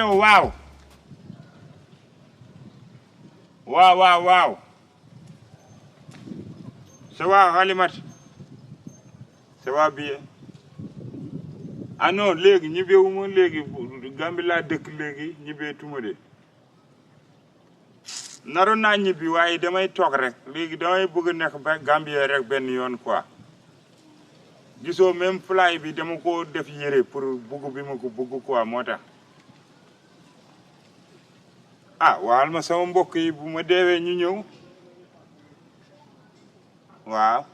Wow. Wow. Ça va, Halimat? Ça va bien? Ah non, léegi ñibbeewuma léegi Gàmbi laa dëkk léegi ñibbeetuma de. naroon naa ñibbi waaye damay toog rek léegi damay bëgg a nekk ba Gambie rek benn yoon quoi. gisoo même fly bi dama ko def yére pour bugg bi ma ko bugg quoi moo tax. ah waxal ma sama mbokk yi bu ma deewee ñu ñëw waaw.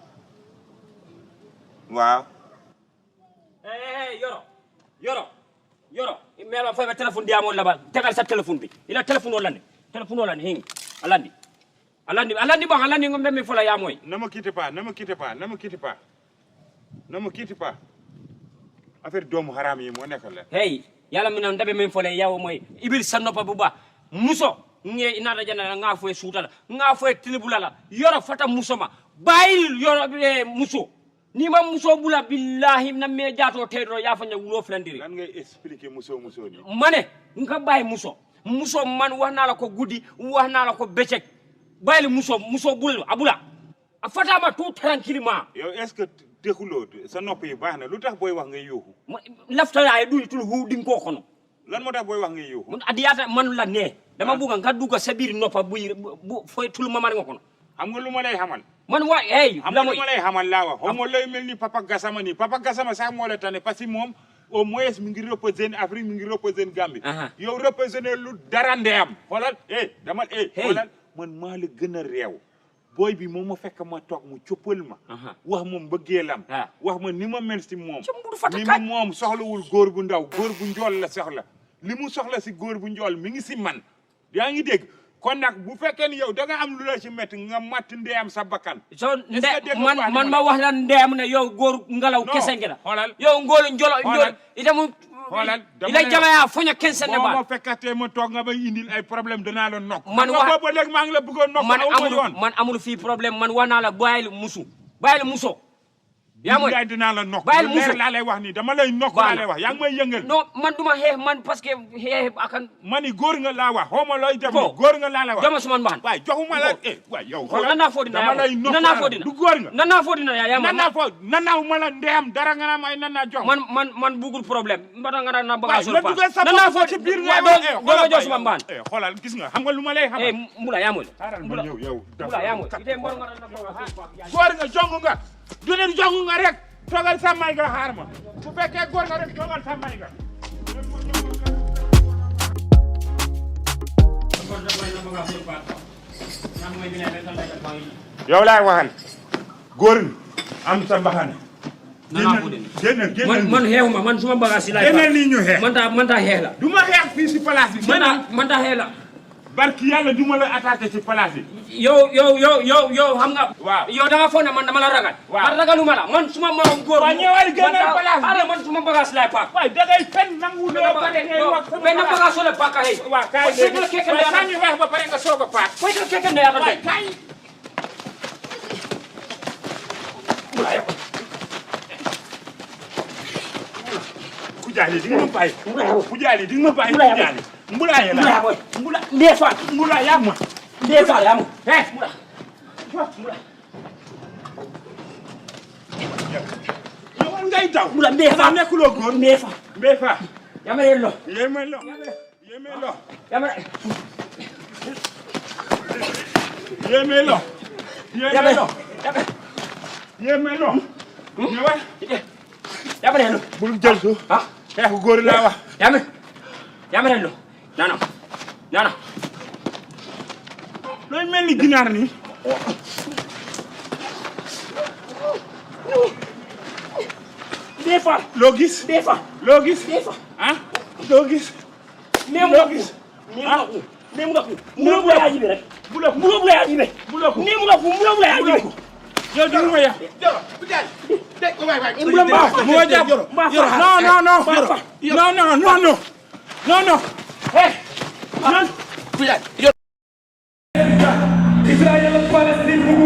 yoro melo fa téléphone diamo labal tegal sa téléphone bi ila téléphone wala ni hing alandi bon alandi ngom mi fola ya moy ne me quitte pas affaire doomu haram yi moo nekk la hey yalla mi nam ndabe mi fola yawo moy ibil sa nopa bu ba muso nge inata jana nga foy suutala nga foy tilibulala yoro fata muso ma bayil yoro muso ni ma muso bula billahi na me jaato teedo ya fa ñawlo flandiri lan ngay expliquer muso ni mané nga bay muso man wax na la ko guddi wax na la ko becek bayil muso bul abula a fatama tout tranquillement yow est-ce que dexulo sa nopp yi baax na lutax boy wax ngay yoxu lafta ay du tul hu ding ko xono lan motax boy wax ngay yoxu mun adiyata man la ne dama buga nga dugga sa bir noppa bu foy tul mamar nga kono xam nga luma lay xamal man wa hey la mo lay xamal la wax homo lay melni papa gassama sax mo la tane parce que mom au moins mi ngi représenter Afrique mi ngi représenter Gambie yow représenter lu dara ndeyam xolal dama xolal man ma la gëna rew boy bi moma fekk ma tok mu ciopal ma wax mom bëggeelam wax ma ni ma mel ci mom ni mom soxlawul goor bu ndaw goor bu njool la soxla limu soxla ci goor bu njool mi ngi ci man yaa ngi dégg kon nak bu fekkee ni yow da nga am lu la ci metti nga matt ndeyam sa bakkan so man ma wax la ndeyam ne yow góor ngalaw kese ngi la xoolal yow ngóolu njolo itamu xoolal ila jamaya foña kense ne ba ma fekkatee ma toog nga bay indil ay problème danaa la nokk man wax boobu léegi maa ngi la bëggoon nokk man amul fii problème man wax naa la bàyyil muso yaa mooy dinaa la nokk bàyyil muso laa lay wax nii dama lay nokk laa lay wax yaa ngi may yëngal non man duma xeex man parce que xeex akan mani góor nga laa wax xawma looy def ni góor nga laa la wax dama suma mbaxan waay joxuma la waay yow nana fo dina nana fo dina du góor nga nana fo dina yaa nana ma la ndeyam dara nga naan ay nana jox man bugul problème mbata nga na bagage sol pa nana fo ci biir nga do jox suma mbaxan xoolal gis nga xam nga lu ma lay xamal mbula yaa mooy mbula yow mbula yaa mooy ite mbor nga na bagage góor nga jong nga du leen jong nga rek togal sa may nga xaar ma bu fekkee góor nga rek togal sa may nga yow laay waxal góor am sa mbaxane génn man xeexuma man suma bagage yi laay génn lii ñu xeex man ta xeex la du ma xeex fii si place bi man ta xeex la barki yàlla du ma la attaqué ci place bi yow xam nga waaw yow da nga foog ne man dama la ragal man ragaluma la man suma moom góor waaw ñëwal génnal place bi man suma bagage laay paak waay da ngay fen nangu loo pare ngay wax benn bagage soo la paak hey waaw kaay léegi ñu wax ba pare nga soog a paak koy ko keke ne yàlla de kaay Kujaali di nga ma bàyyi Kujaali di nga ma bàyyi Kujaali mbula ya la mbula ndefa mbula ya ma mbula yow ngay daw mbula ndefa nekkuloo góor ndefa yamere lo yemelo yamere lo bul jël su xeexu góor laa wax yamere lo non looy mel ni ginaar ni defa loo gis ah loo gis mu la yaji rek mu la yaji rek yow di ma ya non